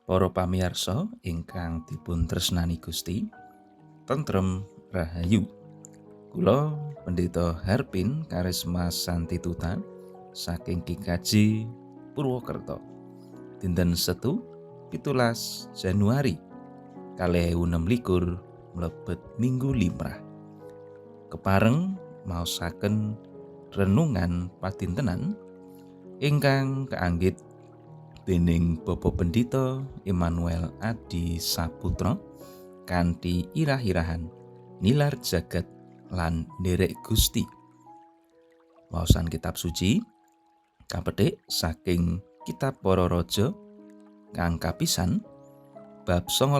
Para pamirsa ingkang dipun tresnani Gusti, tentrem rahayu. Kula Pendeta Harpin Karisma Santituta saking GKJ Purwokerto. Dinten Setu 17 Januari 2026 mlebet Minggu Limrah. Kepareng maosaken renungan padintenan ingkang kaanggit dening Bapak Pendeta Immanuel Adi Saputra kanthi irah-irahan nilar jagat lan nderek Gusti. Waosan kitab suci kapethik saking kitab Para Raja kang kapisan bab 19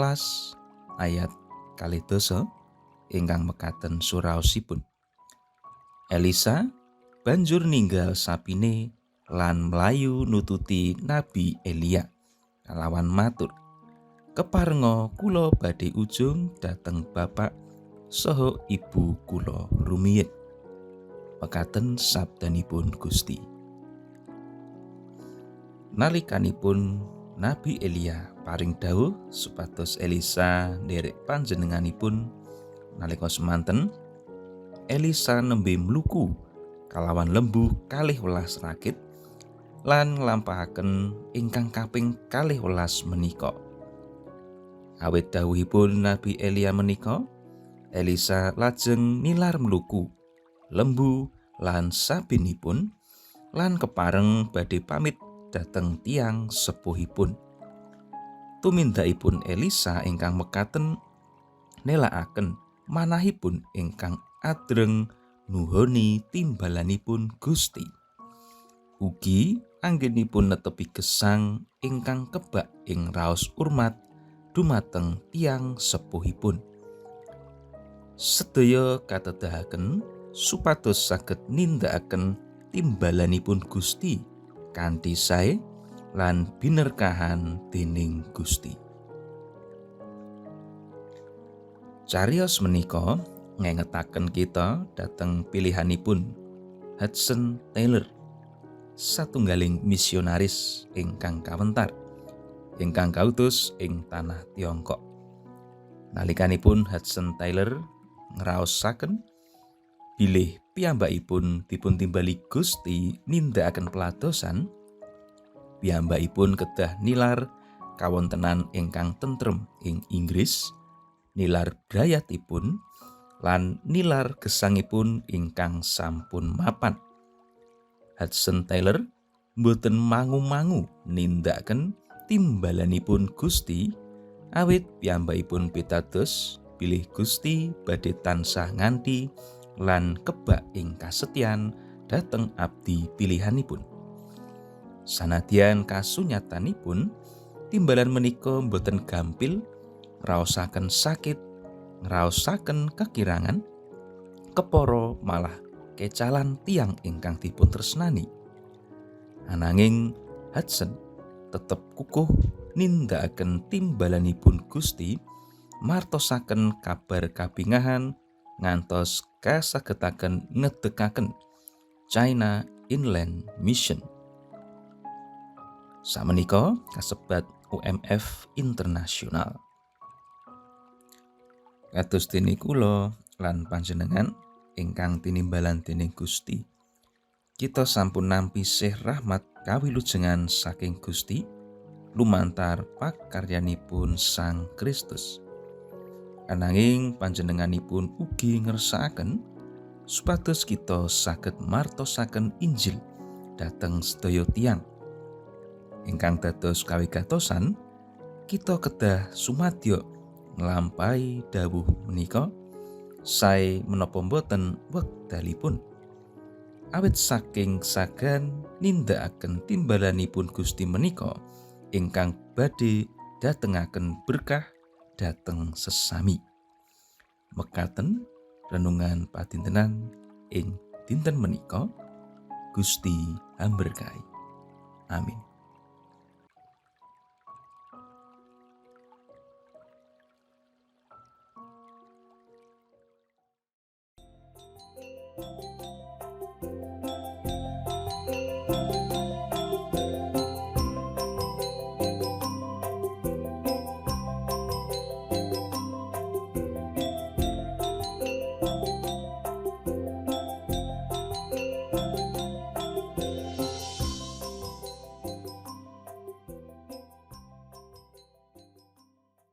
ayat 12 ingkang mekaten suraosipun. Elisa banjur ninggal sapine lan mlayu nututi Nabi Elia kalawan matur, "Keparenga kula badhe ujung dhateng bapak saha ibu kula rumiyin." Mekaten sabdanipun Gusti. Nalikanipun Nabi Elia paring dawuh supados Elisa nderek panjenenganipun, nalika semanten Elisa nembe mluku kalawan lembu 12 rakit lan nglampahaken ingkang kaping 12 menika. Awit dawuhipun Nabi Elia menika, Elisa lajeng nilar mluku lembu lan sabinipun lan kepareng badhe pamit dhateng tiyang sepuhipun. Tumindakipun Elisa ingkang mekaten nelakaken manahipun ingkang adreng nuhoni timbalanipun Gusti. Ugi anggenipun netepi gesang ingkang kebak ing raos urmat dumateng tiyang sepuhipun. Sedaya katedahaken supados saged nindakaken timbalanipun Gusti kanthi sae lan binerkahan dening Gusti. Cariyos menika ngengetaken kita dhateng pilihanipun Hudson Taylor, satunggaling misionaris ingkang kawentar ingkang kautus ing tanah Tiongkok. Nalikanipun Hudson Taylor ngraosaken bilih piyambakipun dipuntimbali Gusti nindakaken peladosan, piyambakipun kedah nilar kawontenan ingkang tentrem ing Inggris, nilar brayatipun lan nilar gesangipun ingkang sampun mapan. Hudson Taylor mboten mangu-mangu nindakaken timbalanipun Gusti awit piyambakipun pitados bilih Gusti badhe tansah nganti lan kebak ing kasetyan dhateng abdi pilihanipun. Sanadyan kasunyatanipun timbalan menika mboten gampil, ngraosaken sakit, ngraosaken kekirangan, kepara malah kecalan tiyang ingkang dipun tresnani. Ananging Hudson tetep kukuh nindakaken timbalanipun Gusti, martosaken kabar kabingahan ngantos kasagetaken ngedegaken China Inland Mission. Samenika kasebat UMF Internasional. Kados dene kula lan panjenengan ingkang tinimbalan dening Gusti, kita sampun nampi sih rahmat kawilujengan saking Gusti lumantar pakaryanipun Sang Kristus. Ananging panjenenganipun ugi ngersakaken supados kita saged martosaken Injil dhateng sedaya tiyang. Ingkang dados kawigatosan, kita kedah sumadyo nglampahi dawuh menika sae menapa boten wekdalipun. Awit saking sagan nindakaken timbalanipun Gusti menika ingkang badhe datengaken berkah dhateng sesami. Mekaten renungan padintenan ing dinten menika. Gusti amberkahi. Amin.